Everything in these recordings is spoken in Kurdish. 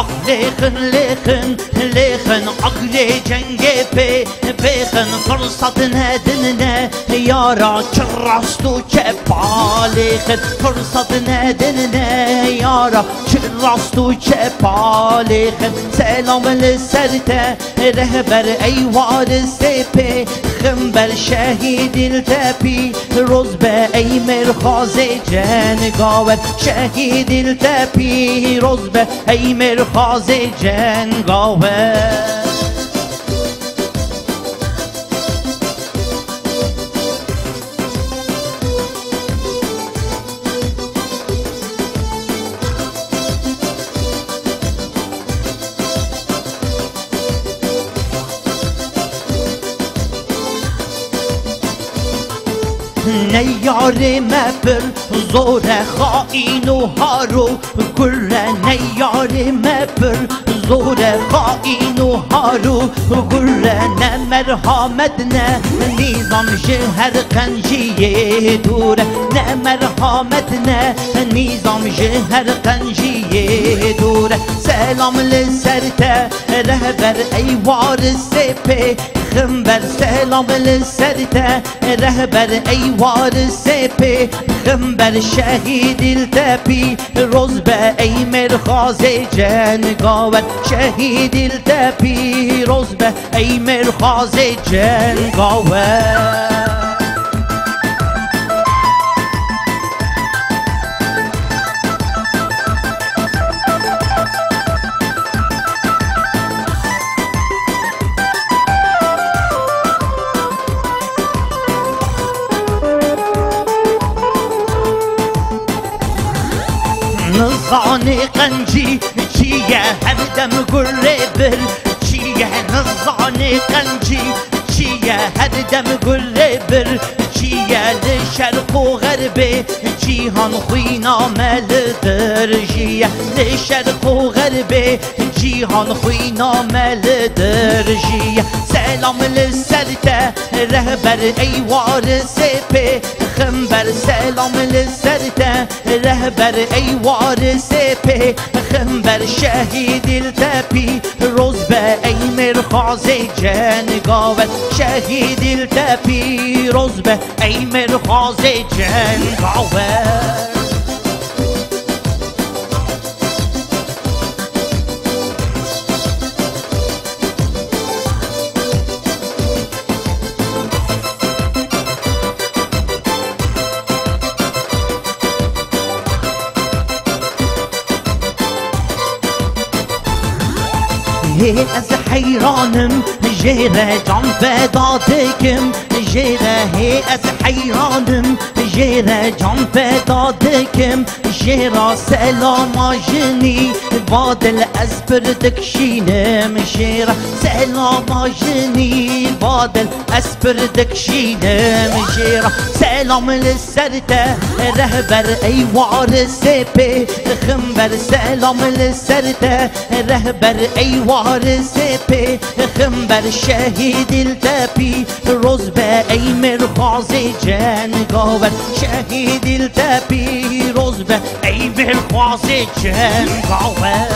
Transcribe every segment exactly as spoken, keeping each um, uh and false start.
Aqlê xin lê xin, lê xin aqlê cengê pê, pê xin firsat nedin ne, yara çi rast û çi palê xin, firsat nedin ne, yara çi rast û çi palê xin. Selam li ser te, rehber ey warisê pê, ximber şehîdî li te pîroz be, ey mêrxwazê cengawer. Şehîdî li te pîroz be, ey mêrxwazê cengawer. Neyarê me pir zor e, xaîn û haro gure. Neyarê me pir zor e, xaîn û haro gure. Ne merhamet ne nîzam ji her qenciyê dûr e. Ne merhamet ne nîzam ji her qenciyê dûr e. Selam li ser te rehber ey warisê pê, ximber selam li ser te rehber ey warisê pê, ximber şehîdî li te pîroz be, ey mêrxwazê cengawer. Şehîdî li te pîroz be, ey mêrxwazê cengawer. Nizanê qencî çi ye, her dem gurê bir çi ye, nizanê qencî çi ye, her dem gurê bir çi ye, li şerq û xerbê cîhan xwîna me li dirjî ye, li şerq û xerbê cîhan xwîna me li dirjî ye. Selam li ser te rehber ey warisê pê, ximber selam li ser te rehber ey warisê pê, ximber şehîdî li te pîroz be, ey mêrxwazê cengawer. Şehîdî li te pîroz be, ey mêrxwazê cengawer. Hê ez heyranim, jê re can feda dikim, jê re hê ez heyranim, jê re can feda dikim. Jê re selama jinî vadil ez pir dikşînim, jê re selama jinî vadil ez pir dikşînim, jê re selam li ser te rehber ey warisê pê, ximber selam li ser te rehber ey warisê pê, ximber şehîdî li te pîroz be, ey mêrxwazê cengawer. Şehîdî li te pîroz be, ey mêrxwazê cengawer.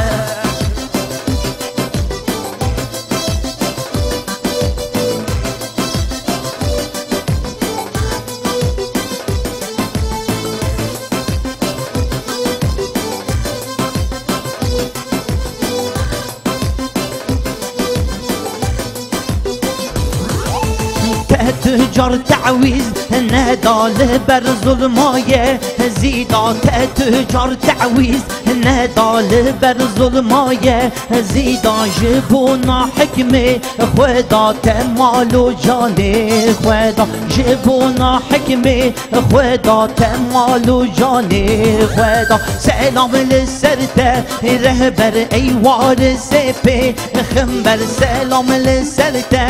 Te tu car tewîz neda li ber zulma Yezîda, te tu car tewîz neda li ber zulma Yezîda, ji bona hikmê Xweda te mal û canê Xweda, ji bona hikmê Xweda te mal û canê Xweda. Selam li ser te rehber ey warisê pê, ximber selam li ser te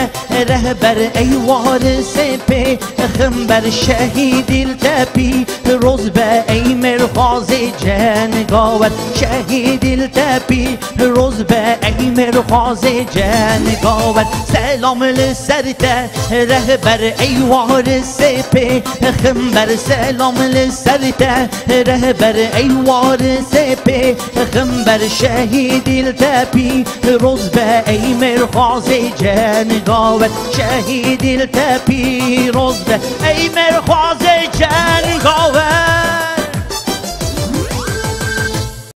rehber ey warisê pê, Ximber şehîdî li te pîroz be, ey mêrxwazê cengawer. Şehîdî li te pîroz be, ey mêrxwazê cengawer. Selam li ser te rehber, ey warisê pê. Ximber selam li ser te rehber, ey warisê pê. Ximber şehîdî li te pîroz be, ey mêrxwazê cengawer. Şehîdî li te pîroz be, ey mêrxwazê cengawer.